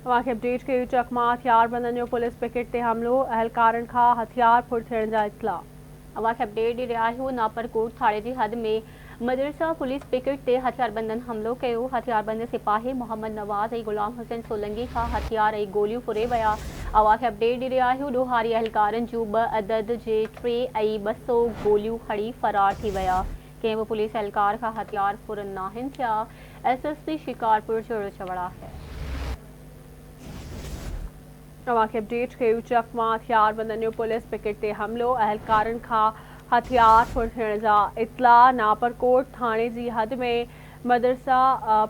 اوهان کي اپڊيٽ ڪيون چڪ مان هٿياربندن جو پوليس پڪيٽ تي حملو، اهلڪارن کان هٿيار ڦر ٿيڻ جا اطلاع. اوهان کي اپڊيٽ ڏئي رهيا آهيون ناپرڪوٽ ٿاڻي جي حد ۾ مدرسه پوليس پڪيٽ تي هٿياربندن حملو ڪيو، هٿياربند سپاهي محمد نواز ۽ غلام حسين سولنگي کان هٿيار ۽ گوليون ڦري ويا، اوهان کي اپڊيٽ ڏئي رهيا آهيون ڏوهاري اهلڪارن جون ٻه عدد جي ٽي ۽ 200 گوليون کڻي فرار ٿي ويا، ڪنهن به پوليس اهلڪار کان هٿيار ڦر ناهن ٿيا، ايس ايس پي شڪارپور جو اهڙو چوڻ آهي. اوهان کي اپڊيٽ ڪيون چڪ مان هٿياربندن جو پوليس پڪيٽ تي حملو، اهلڪارن کان هٿيار ڦر ٿيڻ جا اطلاع، ناپرڪوٽ ٿاڻي جي حد ۾ مدرسه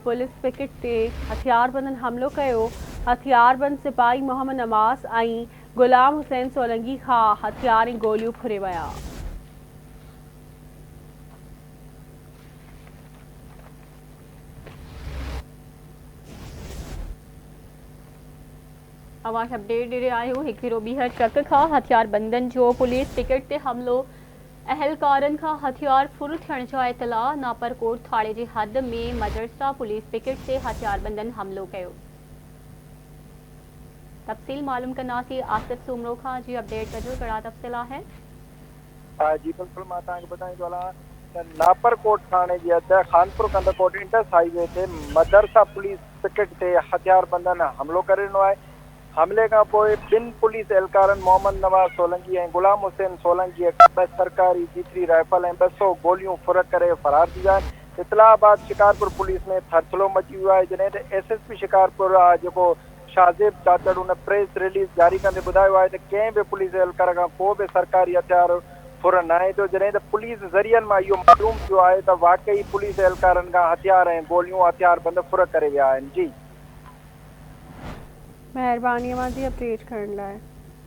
پوليس پڪيٽ تي هٿياربندن حملو ڪيو، هٿياربند سپاهي محمد نواز ۽ غلام حسين سولنگي کان هٿيار ۽ گوليون ڦري ويا. اوهان کي اپڊيٽ ڏئي رهيا آهيون هڪ ڀيرو ٻيهر ٽرڪ کان هٿياربندن جو پوليس پڪيٽ تي حملو، اهلڪارن کان هٿيار ڦر ٿيڻ جا اطلاع، ناپرڪوٽ ٿاڻي جي حد ۾ مدرسه پوليس پڪيٽ تي هٿياربندن حملو ڪيو. تفصيل معلوم ڪنداسين آصف سومرو کان جي اپڊيٽ ڪجو ڪهڙا تفصيل آهن. جي بلڪل مان توهان کي ٻڌائيندو هلان ته ناپرڪوٽ ٿاڻي جي حد Khanpur Kandhkot Indus high V تي مدرسه پوليس پڪيٽ تي هٿياربندن حملو ڪري ڏنو آهي. حملي کان پوء ٻن پوليس اهلڪارن محمد نواز سولنگي ۽ غلام حسين سولنگيء کان ٻه سرڪاري جي ٿري رائفل ۽ 200 گوليون ڦر ڪري فرار ٿي ويا آهن. اطلاع بعد شڪارپور پوليس ۾ ٿرٿلو مچي ويو آهي جڏهن ته ايس ايس پي شڪارپور جيڪو شاهزيب چاچڙ ان پريس رليز جاري ڪندي ٻڌايو آهي ته ڪنهن به پوليس اهلڪار کان ڪو به سرڪاري هٿيار ڦر ناهي ٿيو جڏهن ته پوليس ذريعن مان اهو معلوم ٿيو آهي ته واقعي پوليس اهلڪارن کان هٿيار ۽ گوليون هٿياربند ڦر ڪري ويا آهن جي. مهرباني اوهان جي اپڊيٽ ڪرڻ لاء.